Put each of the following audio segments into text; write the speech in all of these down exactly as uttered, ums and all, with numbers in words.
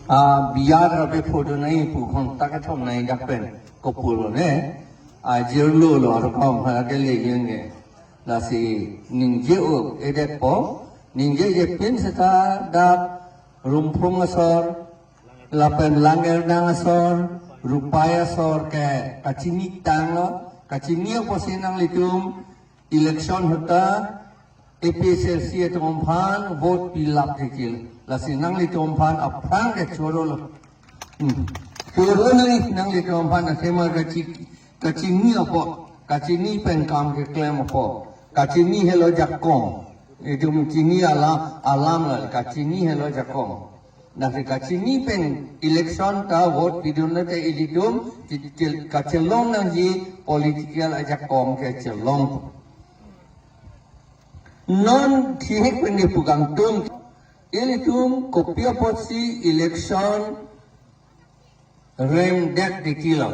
A biar abe photo nai pu khon ta kethom nai dak pen kopulo ne. A jirlo lo ar kom ha ke le yeng ke. Lasi ningje o edet po. Ningje je pin seta dak Rumphung asor, lapen Langerdang asor, Rupai asor ke kachini tanglo, kachini apotsi nanglitum election ahut ta A P H L C atum aphan vote pilap thekil. Lasi nanglitum aphan aphrang ke choro lo. Hmm. Choro nang nanglitum aphan athema kachi kachini apot, kachini pen kam keklem apot, kachini helo jakong. Itum chini alam alam la kachini helo jakong. Nasi kachini pen election ta vote pidun lote ilitum ki- ki- kachelong nangji political ajakong kechelong. Non thihek pen ke pu kangtung ilitum kopi apotsi election remdet thekilo.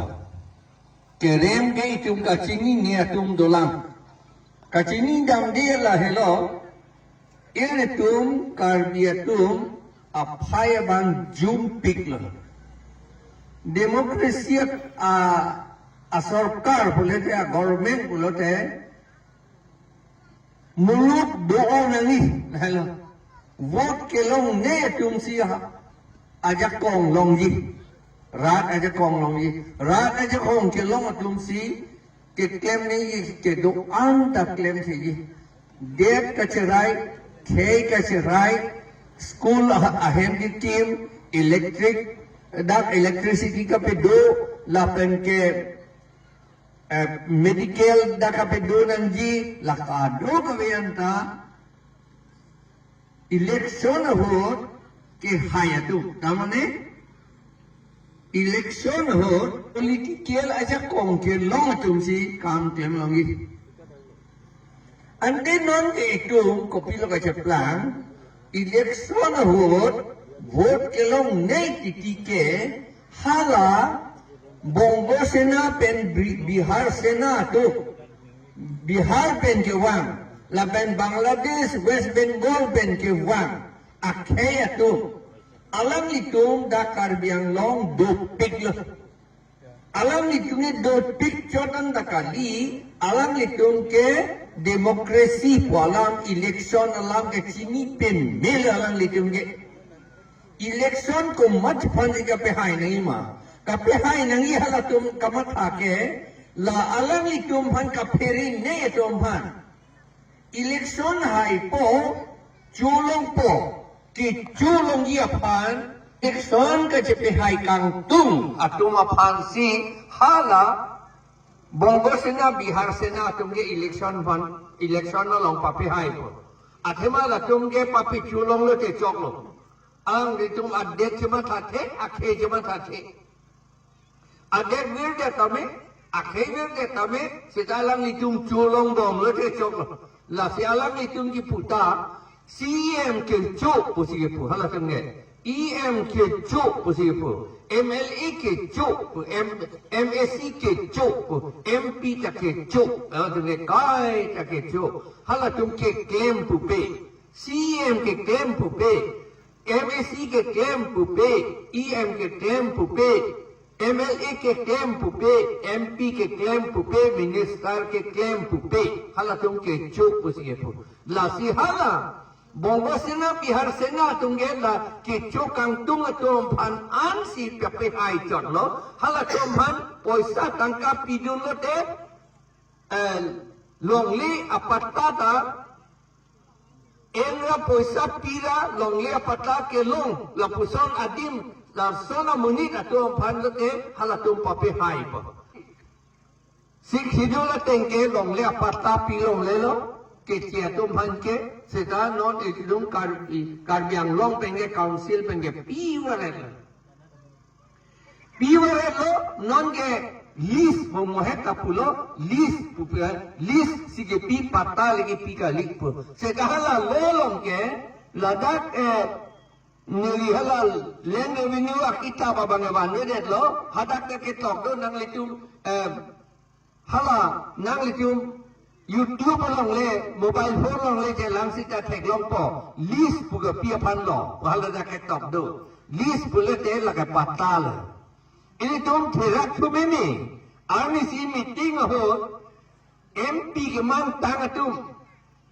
Kerem ke itum kachinine atum dolang. Kachini damde lahelo, ilitum Karbi atum aphai abang jumpiklo. Democracy a, asorkar pulote, a government pulote, muluk do-o nangji, lahelo. Vote kelongne atumsi ha ajakong longji. Rat ajakong longji. Rat ajakong kelong atumsi keklem nangji, kedo-an ta klem theji. Det kacherai, khei kacherai, school ah- ahem kekim, electric, dak electricity kapedo, lapen ke eh, medical dak kapedo nangji, la kadokave anta election ahut kehai atum. Tamane election ahut political ajakong kelong atumsi kam klem longji. Ante non ke itum kopilo kacheplang, election ahut vote kelongne titi ke hala Bongo Sena pen Bi- Bihar Sena atum, Bihar pen kevang, lapen Bangladesh, West Bengal pen kevang akhei atum, alanglitum dak Karbi Anglong dopiklo. Alanglitum ke dopik chot anta kali, alanglitum ke democracy pu alam, election alam ke chini pemel alanglitum ke. Election komat aphansi kapehai nangji ma? Kapehai nangji halatum kamatha ke, la alanglitum aphan kaphere ne atum aphan. Election haipo, cholongpo, kecholongji aphan, election kachepehai kangtung atum aphansi hala Bongo Sena, Bihar Sena atum ke election aphan, election along papehaipo. Athema latum ke papecholonglo te choklo. Alanglitum adet chemathathe, akhei chemathathe. Adet virdet tame, akhei virdet tame, seta alanglitum cholongbomlo te choklo. Lasi alanglitum kipu ta, C E M kecho pusi kipu, halatum ke. E M kecho pusi kipu, M L A kecho pu, M, M A C kecho pu, M P ta kecho, halatum ke kaita kecho, halatum keklem pupe, C E M keklem pupe, M A C keklem pupe, E M keklem pupe, M L A keklem pupe, M P keklem pupe, minister keklem pupe, halatum kecho pusi kipu. Lasi hala Bongo Sena, Bihar Sena atum ke la kecho kangtung atum aphan ansi papehai chotlo, halatum aphan poisa tangka pidunlo te, eh, longle apatta ta, engra poisa pira longle apatta kelong, lapuson adim, lason amonit atum aphan lote halatum papehaipo. Sixth Schedule ateng ke longle apatta pi longlelo, keche atum aphan ke, seta non itum Karbi, Karbi Anglong pen ke council pen ke pivaretlo. Pivaretlo, non ke lease pu mohet ta pulo, lease pu pe, lease si kepi patta le kepi kali pu. Seta hala lo along ke, ladak, eh, neli hala Land Revenue akitap abang evanvedetlo, hadak ta ketok do nanglitum, eh, hala nanglitum YouTube along le, mobile phone along le chelang seta theklongpo, lease pu kepi aphanlo, hala ta ketok do. List pulote lake patta lo. Ilitum therak thu meme. Arnisi meeting ahut M P kemantang atum,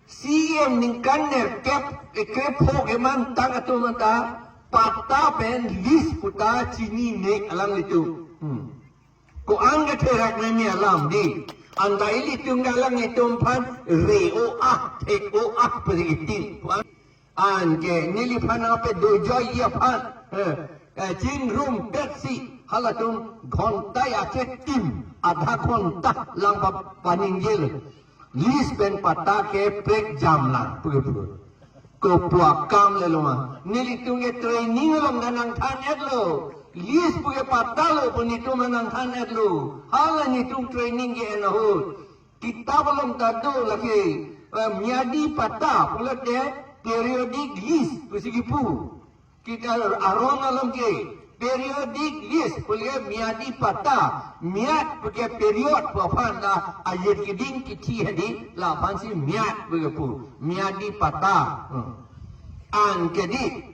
C M ningkan nerkep, eh, krepho kemantang atum anta patta pen list puta chinine alanglitum. Hmm. Ko-an ke therak meme alam dei. Anta ilitum ke alanglitum aphan re-o-ah, thek-o-ah pu itin. Ko-an, anke neliphan ape dojoiji aphan, eh, eh, chingrumpetsi halatum ghonta achetim, adha ghonta lang pa, paningjelo. List pen patta keprek jamlang puke pu. Kopuakam lelo ma. Nelitum ke training along nangthan-etlo. List puke patta lo pu netum nangthan-etlo. Hala netum training ke-en ahut, kitap along ta do lake, eh, myadi patta pulote periodic list pusi kipu. Kita aron along ke periodic list pulote myadi patta, myad puke period pu aphan ta ajir keding kithi hadi, laphansi myad puke pu, myadi patta. Hmm. Anke dei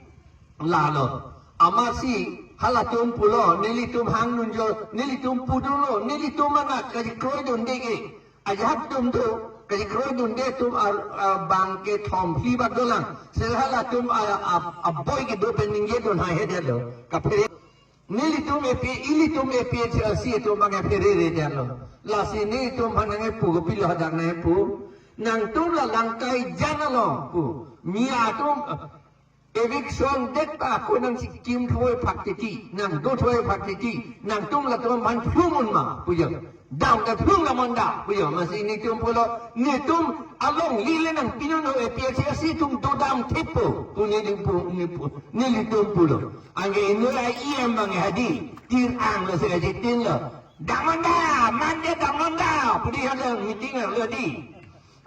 lalo. Amatsi halatum pulo, nelitum hang nunjo, nelitum pudunlo, nelitum anak kachekroidunde ke. Ajahak atum tu, kachekroidunde atum ar-, a, bang kethom phli bak dolang. Seta halatum a, a, aboi kedo pen ningjendun haihedetlo. Kaphere. Nelitum A P, ilitum A P H L C atum bang kaphereredetlo. Lasi nelitum aphan nangkepu kopilo hadak nangkepu. Nangtum la langkai jan along pu. Miya atum, eviction det ta ako nangchikim thoi phak titi, nangdo thoi phak titi, nangtum latum aphan phlumun ma, pu jo. Dam ta phlung la monda, pu jo. Amatsi netum pulo, netum alongle le nangpinon ho, A P H L C atum dodam thepo, pu nelitum pu, nepu, nelitum pulo. Anke inut E M bang hadi, tir ang lo se aji tin lo. Dam monda, mande dam monda, pu dei hala meeting lo dei.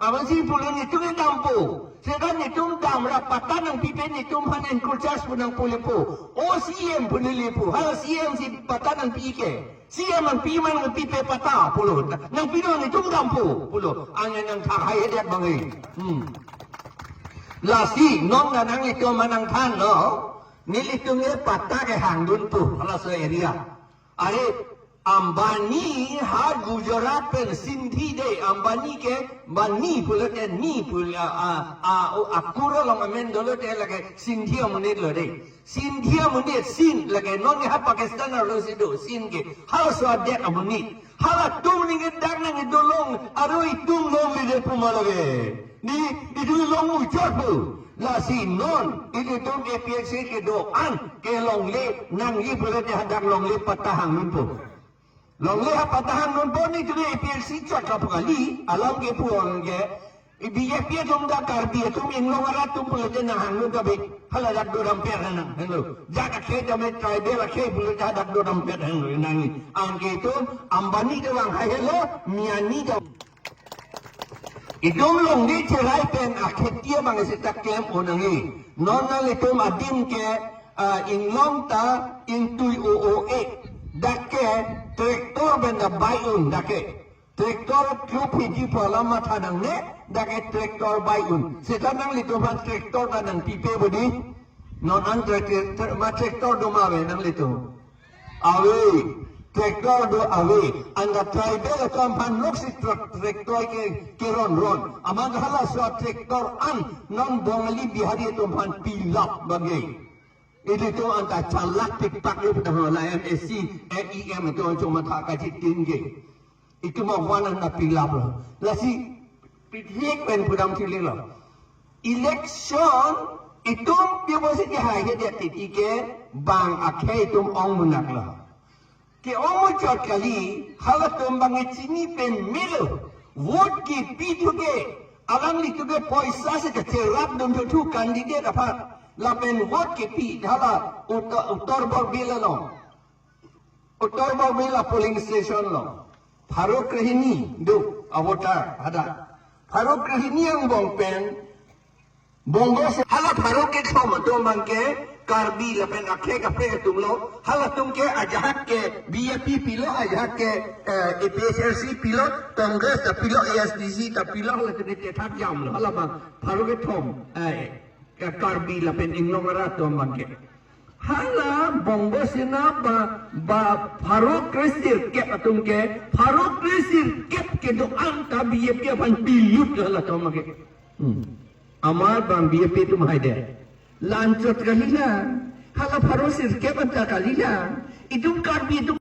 Amatsi pulo netum ke dampo. Seta netum dam ra patta nangpipe netum aphan encroachers pu nangpulepo. O C M pu nelipu. Hala C M si patta nangpi ke. C M nangpi ma nangpipe patta pulo. Nangpinon netum dampo pulo. Anke nangthak haihedet bang e. Hmm. Lasi non nanglitum nangthanlo. Nelitum ke patta kehangdunpo. Halaso area. Are Ambani ha Gujarat pen Sindhi dei, Ambani ke Bani pulote ni pul-, a, a, a, o akur along amen dolote lake Sindhi amonit lo dei. Sindhi amonit, Sindh lake non ha Pakistan arlosi do, Sindh ke. Halaso adet amonit. Halatum ningke dak nangkedolong, aro itum longledet pu ma lake. Ni, itum long ujor pu. Lasi non, ilitum A P H L C kedo-an, kelongle, nangji pulote hadak longle patta hangdunpo. Longle ha patta hangdunpo netum A P H L C chot kapu kali, alam kepu-an ke, i B J P atum dak Karbi atum Anglong arat atum pulote nanghangdun kabe, hala dak dodampet nang, hanglo. Jat akhei tame tribal akhei pulote dak dodampet hanglo, nangji. Anke itum Ambani ta vang haihelo, Miyani ta. Itum longle cherai pen akheti abang seta klem-o nangji. Non nanglitum adim ke, ah, inglong ta ingtui o o e. Dak ke tractor pen ta bai un dak ke. Tractor kluphi ji pu alam matha nangne, dak ke tractor bai un. Seta nanglitum aphan tractor ta nangpipe bo dei. Non an tractor, tra-, ma tractor do ma ave nanglitum. Ave, tractor do ave. Anta tribal atum aphan lok si tra-, tractor ke, keron ron. Amat halaso tractor an non Bongali Bihari atum aphan pilap bang e. Ilitum anta chalak pikpak lo pu dam lo, la M A C, M E M atum chomatha kachitin ke. Itum awan an ta pilap lo. Lasi pithek pen pudam thili lo. Election itum pi apotsi kehaihedet titi ke bang akhei itum ong munak lo. Ke-ong muchot kali, halatum bang chini pen melo. Vote kepi thu ke, alanglitum ke poisa si kacherap dun thu candidate aphan. Lapen vote kepi hala Uttar, Uttar Borbil along. Uttar Borbil a polling station along. Pharo krehini do a voter hadak. Pharo krehini angbong pen Bongo si hala pharo kethom atum bang ke Karbi lapen akhei kaprek atum lo, halatum ke ajahak ke B J P pilo, ajahak ke, eh, A P H L C pilo, Congress ta pilo, A S D C ta pilo, halatum ke tethap jamlo, hala bang pharo kethom, eh, ke Karbi lapen Anglong arat atum bang ke. Hala Bongo Sena ba, ba pharo kresirkep atum ke, pharo kresirkep kedo-an ta B J P aphan pilut halatum ke. Hmm. Amar bang B J P atum haide. La-anchot kalilang. Hala pharo sirkep anta kalilang. Itum Karbi atum